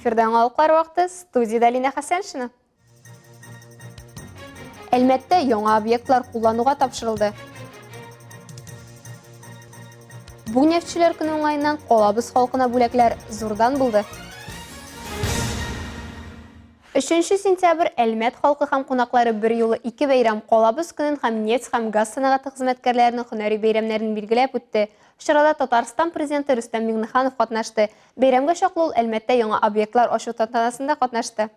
Эфирда яңалыклар вакыты, студиядә Лина Хәсәншина. Әлмәттә яңа объектлар куллануга тапшырылды. Бу нефтьчеләр көне уңаеннан калабыз халкына бүләкләр зурдан булды. 3 сентябрь Әлмәт халкы һәм кунаклары берьюлы ике бәйрәм Калабыз көнен һәм нефть һәм газ сәнәгате хезмәткәрләренең һөнәри бәйрәмнәрен билгеләп үтте. Чарада Татарстан Президенты Рөстәм Миңнеханов катнашты. Бәйрәмгә чаклы ул Әлмәттә яңа объектлар ачу тантанасында катнашты.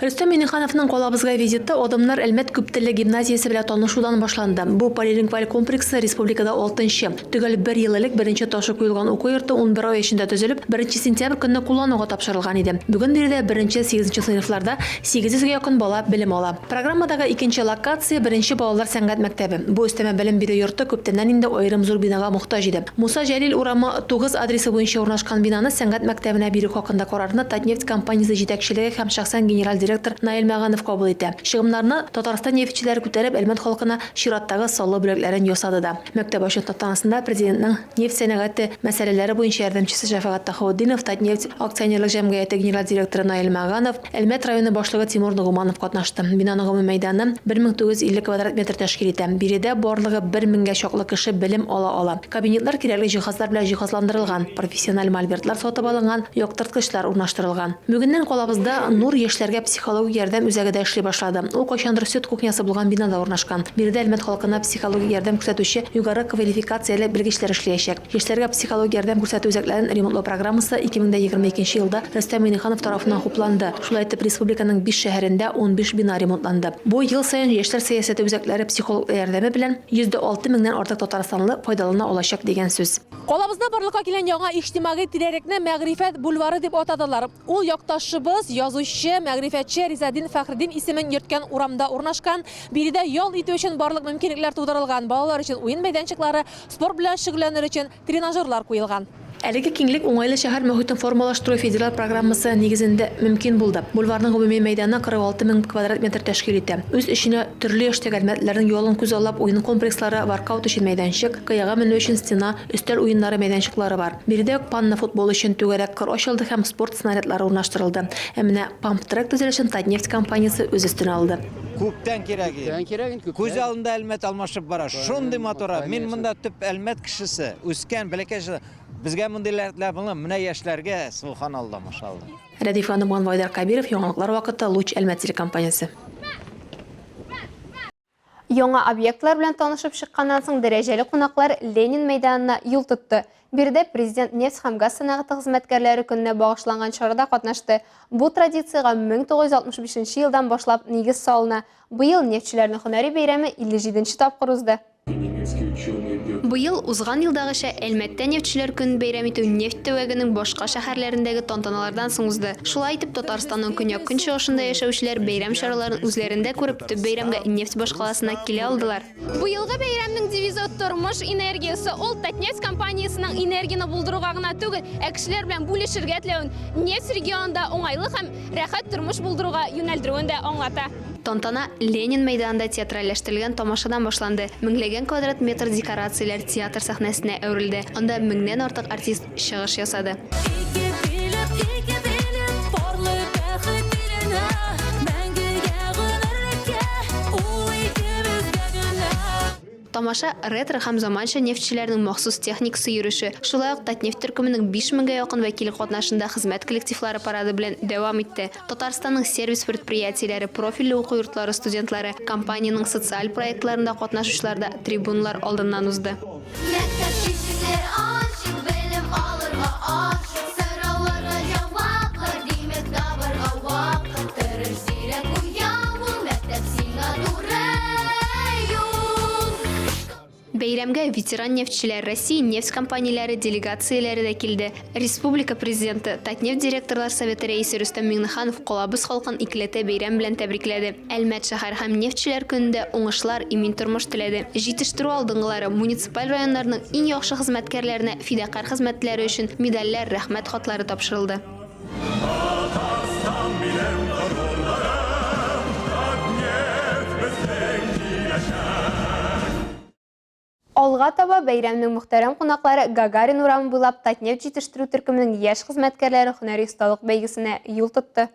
Рөстәм Миңнехановның калабызга визиты Адымнар Әлмәт күптелле гимназиясе белән танышудан башланды. Бу полилингваль комплексы республикада алтынчы. Төгәл бер ел элек беренче ташы куелган уку йорты 11 ай эчендә төзелеп, беренче сентябрь көнне куллануга тапшырылган иде. Бүген биредә беренче, сигезенче сыйныфларда 800 гә якын бала белем ала. Программадагы икенче локация, беренче балалар сәнгать мәктәбе. Бу өстәмә белем бирү йорты күптәннән инде аерым зур бинага мохтаҗ иде. Муса Җәлил урамы 9 адресы буенча урнашкан бинаны сәнгать мәктәбенә бирү хакында карарны Татнефть компаниясе җитәкчелеге һәм шәхсән генераль директор Наил Мәганов кабул итә. Чыгымнарны Татарстан нефтьчеләре күтәреп, Әлмәт халкына чираттагы саллы бүләкләрен ясады да. Мәктәп ачу тантанасында Президентның нефть сәнәгате мәсьәләләре буенча ярдәмчесе Шәфәгать Тәхаутдинов, Татнефть акционерлык җәмгыяте генераль директоры Наил Мәганов, Әлмәт районы башлыгы Тимур Ногуманов катнашты. Бинаның гомум мәйданы 1950 квадрат метр тәшкил итә. Биредә барлыгы бер меңгә чаклы кеше белем ала ала. Кабинетлар кирәкле җиһазлар белән җиһазландырылган, профессиональ мольбертлар сатып алынган, яктырткычлар урнаштырылган. Бүгеннән калабызда Нур яшьләргә психологик ярдәм үзәге дә эшли башлады. Ул кайчандыр сөт кухнясы булган бинада урнашкан. Биредә Әлмәт халкына психологик ярдәм күрсәтүче югары квалификацияле белгечләр эшләячәк. Яшьләргә психологик ярдәм күрсәтү үзәкләрен ремонтлау программасы 2022 елда Рөстәм Миңнеханов тарафыннан хупланды. Шулай итеп, республиканың биш шәһәрендә 15 бина ремонтланды. Бу, ел саен яшьләр сәясәте үзәкләре психологлар ярдәме белән 106 меңнән артык татарстанлы файдалана алачак дигән сүз. Калабызда барлыкка килгән яңа иҗтимагый тирәлекне Мәгърифәт бульвары дип атадылар. Ул якташыбыз, язучы, мәгърифәтче Ризаэддин Фәхретдин исемен йөрткән урамда урнашкан. Биредә ял итү өчен барлык мөмкинлекләр тудырылган, балалар өчен уен мәйданчыклары, спорт белән шөгыльләнер өчен тренажерлар куелган. Әлеге киңлек Уңайлы шәһәр мохитен формалаштыру федераль программасы нигезендә мөмкин булды. Бульварның гомуми мәйданы 46 мең квадрат метр тәшкил итә. Үз эченә төрле яшьтәге әлмәтлеләрнең ялын күзаллап уен комплекслары, воркаут өчен мәйданчык, кыяга менү өчен стена, өстәл уеннары мәйданчыклары бар. Биредә үк панно-футбол өчен түгәрәк кыр ачылды һәм спорт снарядлары урнаштырылды. Ә менә памп-трек төзелешен Татнефть компаниясе үз өстенә алды. Күптән кирәк иде. Күптән кирәк инде, күптән. Күз алдында Әлмәт алмашып бара. Шундый матур. Мин монда төп Әлмәт кешесе, үскән, бәләкәй чакта. Безгә мондый ләтләр булган, менә яшьләргә, субханалла, машалла. Рәдиф Ганымган, Вайдар Кабиров, Яңалыклар вакыты, Луч Әлмәт телекомпаниясе. Яңа объектлар белән танышып чыкканнан соң дәрәҗәле кунаклар Ленин мәйданына юл тотты. Биредә Президент нефть һәм газ сәнәгате хезмәткәрләре көненә багышланган чарада катнашты. Бу традициягә 1965 нче елдан башлап нигез салына. Быел нефтьчеләрнең һөнәри бәйрәме 57 нче тапкыр узды. Быел, узган елдагыча, Әлмәттә Нефтьчеләр көнен бәйрәм итү нефть төбәгенең башка шәһәрләрендәге тантаналардан соң узды. Шулай итеп, Татарстанның көньяк-көнчыгышында яшәүчеләр бәйрәм чараларын үзләрендә күреп, төп бәйрәмгә нефть башкаласына килә алдылар. Быелгы бәйрәмнең девизы Тормыш энергиясе. Ул Татнефть компаниясенең энергияне булдыруга гына түгел, ә кешеләр белән бүлешергә теләвен, нефть регионында уңайлы һәм рәхәт тормыш булдыруга юнәлдерүен дә аңлата. Тантана Ленин мәйданында театральләштерелгән тамашадан башланды. Меңләгән квадрат метр декорацияләр театр сәхнәсенә әверелде. Анда меңнән артык артист чыгыш ясады. Ике килеп, ике белеп, парлы бәхет иленә, Мәңгегә гомерлеккә, ул икебезгә генә. Тамаша ретро һәм заманча нефтьчеләрнең махсус техникасы йөреше, шулай ук Татнефть төркеменең 5000 гә якын вәкиле катнашында хезмәт коллективлары парады белән дәвам итте. Татарстанның сервис предприятиеләре, профильле уку йортлары студентлары, компаниянең социаль проектларында катнашучылар да трибуналар алдыннан узды. Мәктәп ишекләре ачык, белем алырга ашык, Сорауларга җаваплар, димәк, табарга вакыт. Тырыш, зирәк, уяу бул, мәктәп сиңа туры юл. Бәйрәмгә ветеран нефтьчеләр, Россия нефть компанияләре делегацияләре дә килде. Республика Президенты, Татнефть директорлар советы рәисе Рөстәм Миңнеханов калабыз халкын икеләтә бәйрәм белән тәбрикләде. Әлмәт шәһәр һәм нефтьчеләр көнендә уңышлар, имин тормыш теләде. Җитештерү алдынгылары, муниципаль районнарның иң яхшы хезмәткәрләренә фидакарь хезмәтләре өчен медальләр, рәхмәт хатлары тапшырылды. Татарстан минем горурлыгым, Татнефть безнең киләчәк. Алга таба бәйрәмнең мөхтәрәм кунаклары Гагарин урамы буйлап Татнефть җитештерү төркеменең яшь хезмәткәрләре һөнәри осталык бәйгесенә юл тотты.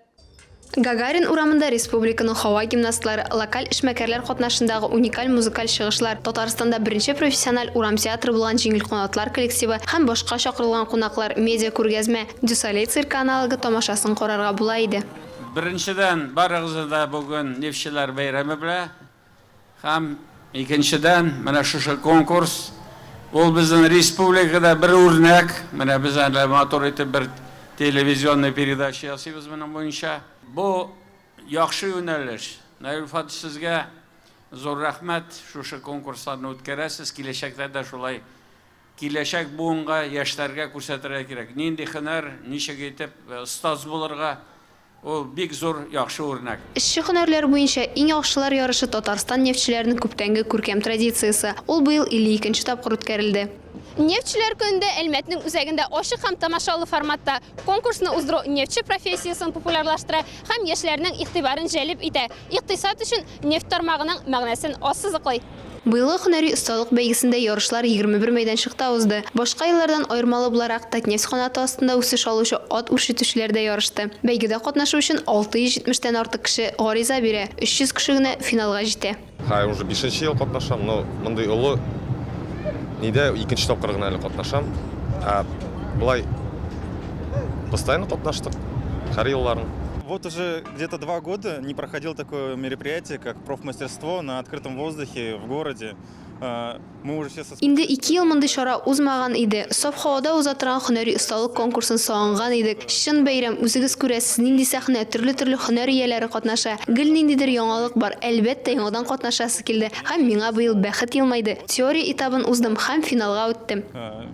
Гагарин урамында республиканың һава гимнастлары, локаль эшмәкәрләр катнашындагы уникаль музыкаль чыгышлар, Татарстанда беренче профессиональ урам театры булган Җиңелканатлар коллективы һәм башка чакырылган кунаклар медиа-күргәзмә, Дю Солей циркы аналогы тамашасын карарга була иде. Беренчедән, барыгызны да бүген нефтьчеләр бәйрәме белә Һәм икенчедән, менә шушы конкурс, ул безнең республикада бер үрнәк. Менә без әле матур итеп бер телевизионный передача ясыйбыз моның буенча. Бу яхшы юнәлеш. Наил Фатыш, сезгә зур рәхмәт, шушы конкурсларны үткәрәсез, киләчәктә дә шулай киләчәк буынга, яшьләргә күрсәтергә кирәк. Нинди һөнәр, ничек итеп остаз булырга, Ул бик зур, яхшы үрнәк. Эшче һөнәрләр буенча иң яхшылар ярышы Татарстан нефтьчеләренең күптәнге күркәм традициясе. Ул быел 52 нче тапкыр үткәрелде. Нефтьчеләр көнендә Әлмәтнең үзәгендә ачык һәм тамашалы форматта конкурсны уздыру нефтьче профессиясен популярлаштыра һәм яшьләрнең игътибарын җәлеп итә, икътисад өчен нефть тармагының мәгънәсен ассызыклый. Быелгы һөнәри осталык бәйгесендә ярышлар 21 мәйданчыкта узды. Башка еллардан аермалы буларак, Татнефть канаты астында үсеш алучы ат үрчетүчеләр дә ярышты. Бәйгедә катнашу өчен 670 тән артык кеше гариза бирә, 300 кеше генә финалга җитә. Хәер, уже бишенче ел катнашам, но мондый олы нидә икенче тапкыр гына әле катнашам. Ә болай постоянно катнаштык, һәр елларын. Вот уже где-то два года не проходил такое мероприятие, как профмастерство на открытом воздухе в городе. Мы уже все Инде ике ел мондый чара узмаган иде. Саф һавада уза торган һөнәри осталык конкурсын сагынган идек. Чын бәйрәм, үзегез күрәсез, нинди сәхнә, төрле-төрле һөнәр ияләре катнаша. Гел ниндидер яңалык бар. Әлбәттә, яңадан катнашасы килде. Һәм миңа быел бәхет елмайды. Теория этабын уздым һәм финалга үттем.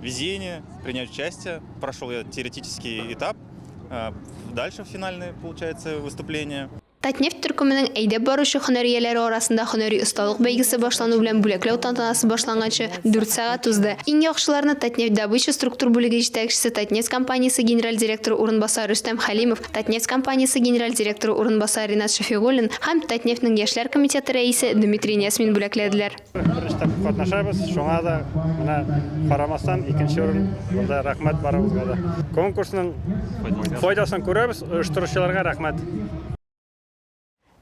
Везение, принять участие. Прошел я теоретический этап. Дальше финальное, получается, выступление. Татнефть төркеменең әйдәп баручы һөнәр ияләре арасында һөнәри осталык бәйгесе башлану белән бүләкләү тантанасы башланганчы дүрт сәгать узды. Иң яхшыларны Татнефть-Добыча структур бүлеге җитәкчесе, Татнефть компаниясе генераль директоры урынбасары Рөстәм Хәлимов, Татнефть компаниясе генераль директоры урынбасары Ринат Шәфигуллин һәм Татнефть нең яшьләр комитеты рәисе Дмитрий Несмин бүләкләделәр. Беренче тапкыр катнашабыз, шуңа да менә карамастан икенче урын монда рәхмәт барыбызга да. Конкурсның файдасын күрәбез, оештыручыларга рәхмәт.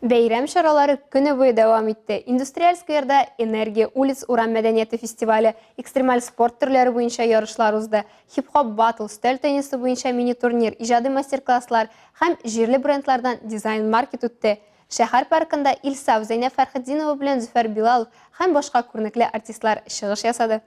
Бәйрәм чаралары көне буе дәвам итте. Индустриаль скверда Энергия улиц урам мәдәнияте фестивале, экстремаль спорт төрләре буенча ярышлар узды. Хип-хоп батл, өстәл теннисы буенча мини-турнир, иҗади мастер-класслар һәм җирле брендлардан дизайн-маркет үтте. Шәһәр паркында Илсаф, Зәйнәб Фәрхетдинова белән Зөфәр Билалов һәм башка күренекле артистлар чыгыш ясады.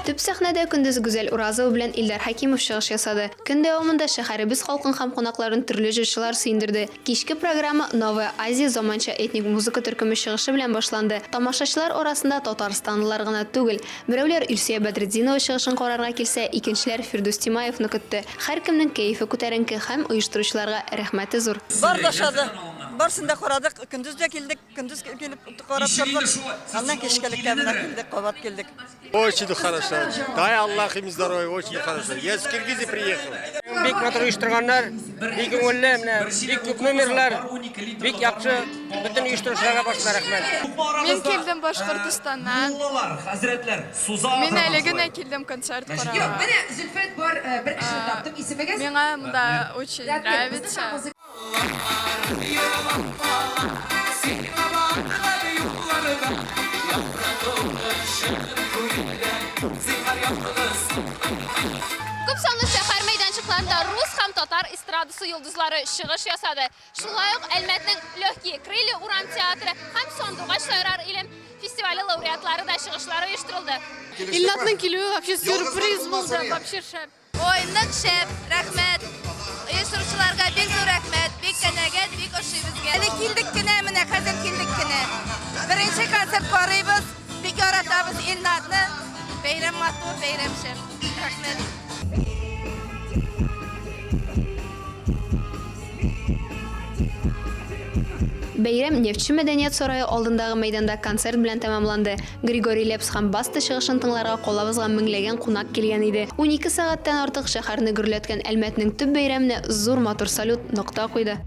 Төп сәхнәдә көндез Гүзәл Уразова белән Илдар Хәкимов чыгыш ясады. Көн дәвамында шәһәребез халкын һәм кунакларын төрле җырчылар сөендерде. Кичке программа Новая Азия заманча этник музыка төркеме чыгышы белән башланды. Тамашачылар арасында татарстанлылар гына түгел. Берәүләр Илсөя Бәдретдинова чыгышын карарга килсә, икенчеләр Фирдүс Тимаевны көтте. Һәркемнең кәефе күтәренке һәм оештыручыларга рәхмәте зур. Бар да ошады. Барысын да карадык. Көндез дә килдек, көндез килеп карап тордык. Аннан кичкелеккә менә килдек, кабат килдек. Очень хорошо. Дай Аллах им здоровья, очень хорошо. Я с Киргизии приехал. Бик матур оештырганнар, бик күңелле, менә бик күп номерлар, бик яхшы. Бөтен оештыручыларга башта рәхмәт. Мин килдем Башкортостаннан. Мин әле генә килдем концерт карарга. Юк, менә Зөлфәт бар, бер кешене таптым. Исемегез? Миңа монда очень нравится. Күп санлы шәһәр мәйданчыкларында рус һәм татар эстрадасы йолдызлары чыгыш ясады. Шулай ук Әлмәтнең Легкие крылья урам театры һәм Сандугач сайрар илем фестивале лауреатлары да чыгышлары оештырылды. Илнатның килүе вообще сюрприз булды, вообще шәп. Ой, нык шәп, рәхмәт. Оештыручыларга бик зур рәхмәт, бик канәгать, бик ошый безгә. Әле килдек кенә, менә хәзер килдек кенә. Беренче концерт карыйбыз, бик яратабыз Илнатны. Бәйрәм матур, бәйрәм шәп. Рәхмәт. Бәйрәм Нефтьче мәдәният сарае алдындагы мәйданда концерт белән тәмамланды. Григорий Лепс һәм Баста чыгышын тыңларга калабызга меңләгән кунак килгән иде. 12 сәгатьтән артык шәһәрне гөрләткән Әлмәтнең төп бәйрәменә зур матур салют нокта куйды.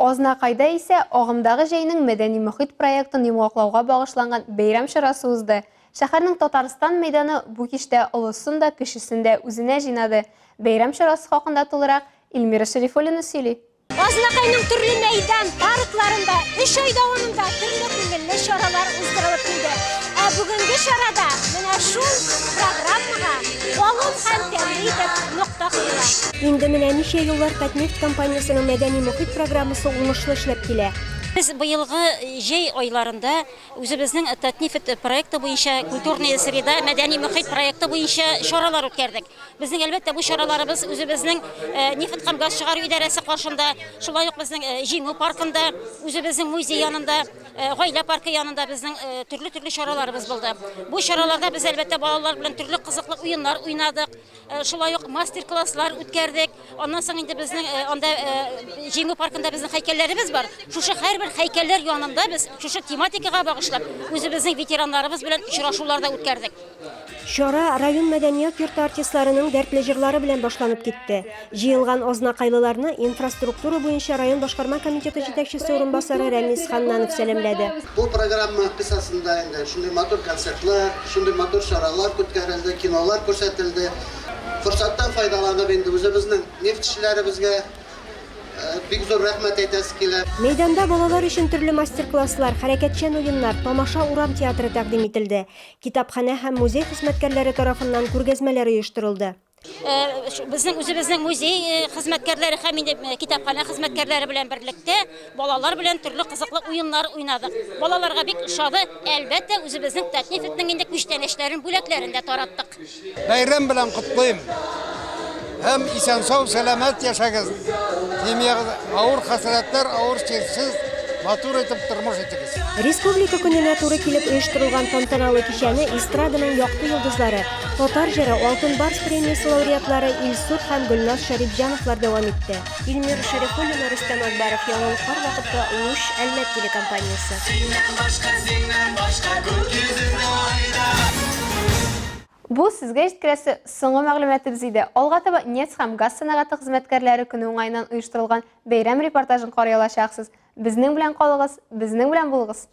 Азнакайда исә агымдагы җәйнең Мәдәни мохит проектын йомгаклауга багышланган бәйрәм чарасы узды. Шәһәрнең Татарстан мәйданы бу кичтә олысын да, кечесен дә үзенә җыйнады. Бәйрәм чарасы хакында тулырак Эльмира Шәрифуллина сөйли. Азнакайның төрле мәйдан, паркларында өч ай дәвамында төрле күңелле чаралар уздырылып килде. Ә бүгенге чарада менә шул программага калын һәм тәмле итеп нокта куела. Инде менә ничә еллар Татнефть компаниясенең мәдәни мохит программасы уңышлы эшләп килә. Без быелгы җәй айларында үзебезнең Татнефть проекты буенча Культурная среда мәдәни мохит проекты буенча чаралар үткәрдек. Безнең, әлбәттә, бу чараларыбыз үзебезнең нефть һәм газ чыгару идарәсе каршында, шулай ук безнең Җиңү паркында, үзебезнең музей янында, Гаилә паркы янында безнең төрле-төрле чараларыбыз булды. Бу чараларда без, әлбәттә, балалар белән төрле кызыклы уеннар уйнадык, шулай ук мастер-класслар үткәрдек. Аннан соң инде безнең анда Җиңү паркында безнең һәйкәлләребез бар. Шушы һәрбер һәйкәлләр янында без шушы тематикага багышлап, үзебезнең ветераннарыбыз белән очрашулар да үткәрдек. Чара район мәдәният йорты артистларының дәртле җырлары белән башланып китте. Җыелган азнакайлыларны инфраструктура буенча район башкарма комитеты җитәкчесе урынбасары Рәмис Ханнанов сәламләде. Бу программа кысасында инде шундый матур концертлар, шундый матур чаралар үткәрелде, кинолар күрсәтелде. Форсаттан файдаланып инде үзебезнең нефтьчеләребезгә Бик зур рәхмәт әйтәсе килә. Мәйданда балалар өчен төрле мастер-класслар, хәрәкәтчән уеннар, тамаша урам театры тәкъдим ителде. Китапханә һәм музей хезмәткәрләре тарафыннан күргәзмәләр оештырылды. Безнең үзебезнең музей хезмәткәрләре һәм инде китапханә хезмәткәрләре белән берлектә балалар белән төрле кызыклы уеннар уйнадык. Балаларга бик ошады. Әлбәттә, үзебезнең Татнефтьнең инде күчтәнәчләрен, бүләкләрен дә тараттык. Бәйрәм белән котлыйм. Һәм исән-сау, сәламәт яшәгез. Семьягыз авыр хәсрәтләр, авыр чирсез, матур итеп тормыш итегез. Республика көненә туры килеп оештырылган тантаналы кичәне эстраданың якты йолдызлары, Татар җыры, Алтын барс премиясе лауреатлары Илсур һәм Гөлназ Шәрипҗановлар дәвам итте. Илмира Шәрифуллина, Рөстәм Акбаров, Яңалыклар вакыты, Луч, Әлмәт телекомпаниясе. Синнән башка, синнән башка күк йөзендә айда. Бу сезгә җиткерәсе соңгы мәгълүматыбыз иде. Алга таба нефть һәм газ сәнәгате хезмәткәрләре көне уңаеннан оештырылган бәйрәм репортажын карый алачаксыз. Безнең белән калыгыз, безнең белән булыгыз!